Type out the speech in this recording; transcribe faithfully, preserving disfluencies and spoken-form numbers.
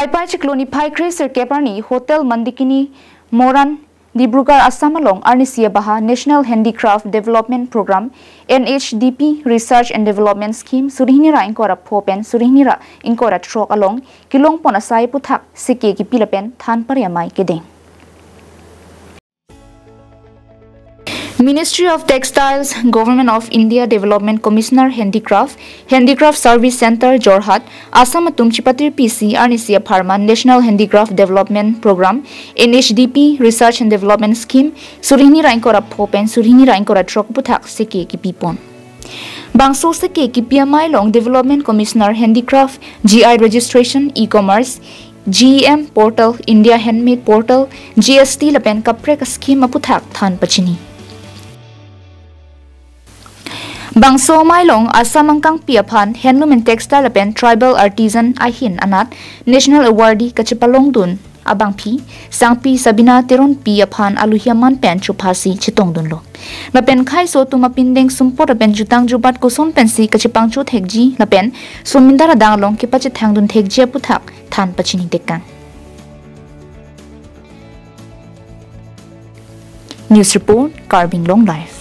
Paipai chiklo niphai kre sirkep arni Hotel Mandakini Moran, Dibrugarh, Assam along arnisi abaha National Handicraft Development Programme, N H D P Research and Development Scheme suri hini ra ingkoi ra pho pen suri hini ra ingkoi ra throk along kelongpon asai aputhak seke kipi lapen than pari amei kedeng. Ministry of Textiles, Government of India, Development Commissioner Handicraft, Handicraft Service Centre, Jorhat, Assam atum chipatir pisi arnisi apharman National Handicraft Development Programme, N H D P Research and Development Scheme suri hini ra ingkoi ra pho pen suri hini ra ingkoi ra throk aputhak seke kipipon. Bangso seke kipi amei along Development Commissioner Handicraft, G I Registration, E-Commerce, G E M Portal, India Handmade Portal, G S T lapen kaprek scheme aputhak than pachini. Bangso amei along Assam angkangpi aphan Handloom and Textile lapen Tribal Artisan ahin anat National Awardee kachepalongdun abangpi Sangpi Sabina Teronpi aphan aluhi aman pen chophasi chetongdunlo. Lapen khaiso atum apindeng sumpot lapen jutang jubat koson pensi kachepangcho thekji lapen somindar adang along kepachethangdun thekji aputhak than pachini tekang. News report, Karbi Anglong Live.